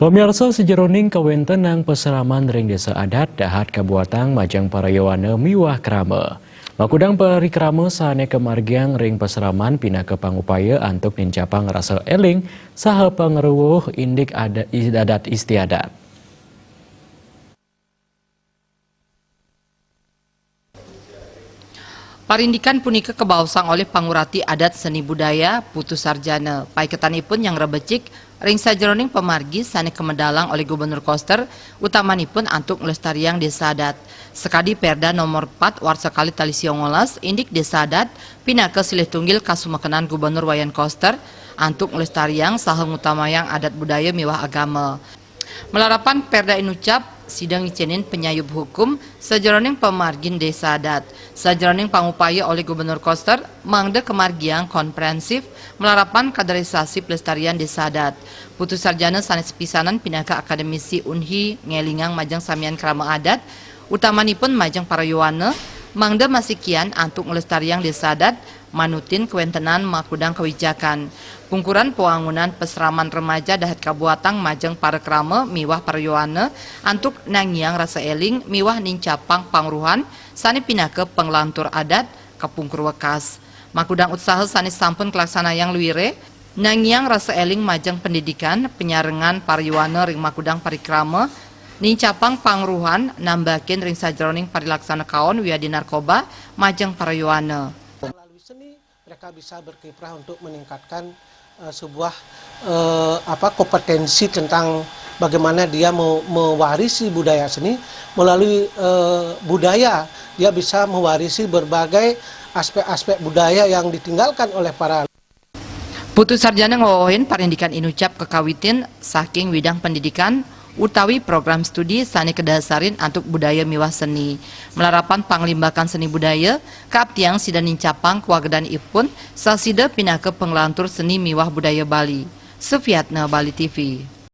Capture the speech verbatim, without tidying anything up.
Pamiarsa, sajeroning kawéntenan pasraman ring désa adat, dahat kabuatang majeng para yowana miwah krama. Makudang parikrama sané kamargiang ring pasraman pinaka pangupaya antuk nincapang rasa éling saha pangruuh indik ada-, adat istiadat. Parindikan punika kabaosang olih pangurati adat seni budaya, Putu Sarjana. Paiketanipun nyanggra becik ring sajeroning pamargi sané kamedalang olih Gubernur Koster, utamanipun antuk nglestariang désa adat. Sakadi Perda Nomor empat warsa kalih tali siongolas, indik désa adat pinaka silih tunggil kasumekenan Gubernur Wayan Koster antuk nglestariang saha ngutamayang adat budaya miwah agama. Malarapan Perda inucap, sida ngicénin panyayub hukum sajeroning pamargin désa adat. Sajeroning pangupaya olih Gubernur Koster, mangda kamargiang komprehensif malarapan kaderisasi pelestarian désa adat. Putu Sarjana sané sapisanan pinaka akademisi Unhi ngélingang majeng samian krama adat, utamanipun majeng para yowana, mangda masikian antuk nglestariang désa adat, manutin kawéntenan makudang kawijakan. Pungkuran pawangunan pasraman remaja dahat kabuatang majeng para krama miwah para yowana antuk nangiang rasa éling miwah nincapang pangruhan sané pinaka panglantur adat kapungkur wekas. Makudang utsaha sané sampun kalaksanayang luiré, nangiang rasa éling majeng pendidikan, panyarengan para yowana ring makudang parikrama, nincapang pangruhan, nambakin ring sajeroning parilaksana kaon wiadin narkoba majeng para yowana. Melalui seni, mereka bisa berkiprah untuk meningkatkan, eh, sebuah, eh, apa, kompetensi tentang bagaimana dia me-, mewarisi budaya seni. Melalui, eh, budaya, dia bisa mewarisi berbagai aspek-aspek budaya yang ditinggalkan oleh para Putu Sarjana ngwewehin parindikan inucap kakawitin saking widang pendidikan utawi program studi sané kadasarin antuk budaya miwah seni. Malarapan panglimbakan seni budaya, kaaptiang sida nincapang kawagedanipun sasida pinaka panglantur seni miwah budaya Bali. Sufiatna, Bali T V.